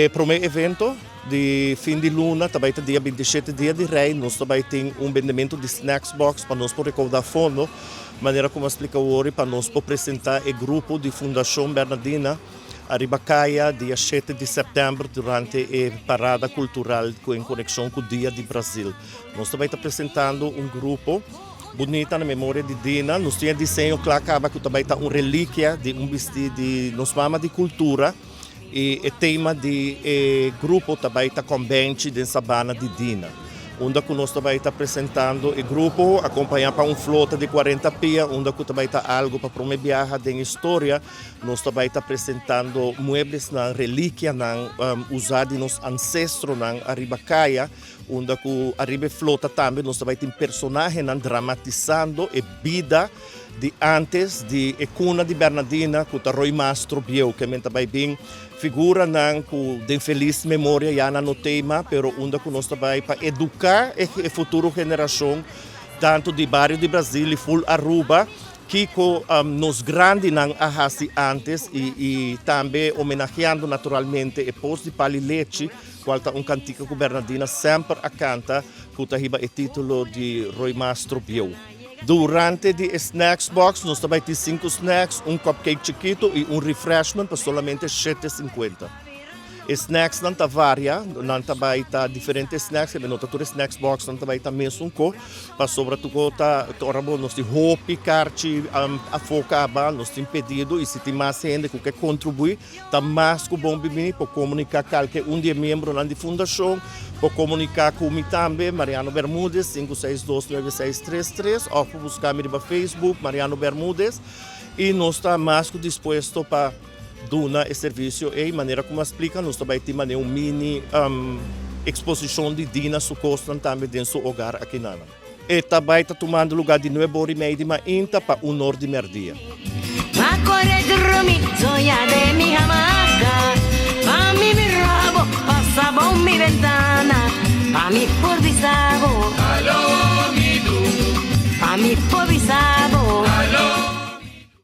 E promé evento di fin di luna ta bai ta dia 27, Dia di Rei. Nos ta bai tin un bendementu di snacks box pa nos por rekoudá fondo, manera ku mi a splika awor, pa nos por presentá e grupo di Fundashon Bernadina ariba kaya dia 7 di sèptèmber durante e parada kultural ku en konekshon ku Dia di Brasil. Nos ta bai ta presentando un grupo bunita na memoria di Dina. Nos tin e diseño kla kaba ku ta bai ta un relikia di un bistí di nos mama di kultura i e tema di e grupo ta bai ta Kombenchi den Sabana di Dina. Unda ku nos ta bai ta presentando e grupo akompañá pa un flota di 40 pia unda ku ta bai ta algu pa promé biaha den historia. Nos ta bai ta presentando mueblesnan, relikianan usá di nos ansestronan ariba kaya. Unda ku ariba e flota tambe nos ta bai tin personahenan dramatisando e bida di antes di e kuna di Bernadina ku ta Roy Mastro bieu ke men ta bai bin figuranan ku den felis memoria ya nan no tema pero unda ku nos ta bai pa eduká e futuro generashon tantu di bario di Brasil i ful Aruba kiko nos grandinan a hasi antes i tambe homenaheando naturalmente e pos di Pali Lechi. Cual ta un cantica cu Bernadina semper a canta cu ta hiba e titulo di Roy Mastro Bieu. Durante di e snacks box nos ta bay tin cinco snacks, un cupcake chikito y un refreshment pa solamente 7.50. E snacksnan ta varia, nan ta bay ta diferente snacks, kende no ta tur e snacks boxnan ta bay ta mesun co, pasobra tur co ta ora bo nos tin hopi karchi afo caba, nos tin pedido y si tin mas hende cu ke contribui Ta mas ku bon bini por komuniká kalke un di e miembronan di fundashon. Por komuniká ku mi tambe, Mariano Bermudez, 5629633, òf por buska mi riba Facebook, Mariano Bermudez. I nos ta mas ku dispuesto pa duna e servisio ei. Manera ku mi a splika, nos ta bai tin manera un mini eksposishon di Dina su kosnan tambe den su hogar akinanan. E ta bai ta tumando lugá di nuebe ora i mei di mainta pa un or di mèrdia. Pa kore drumi soña den mi hamaka Pa mi mira bo pasa bou mi bentana Pa mi por bisa bo Pa mi por bisa bo.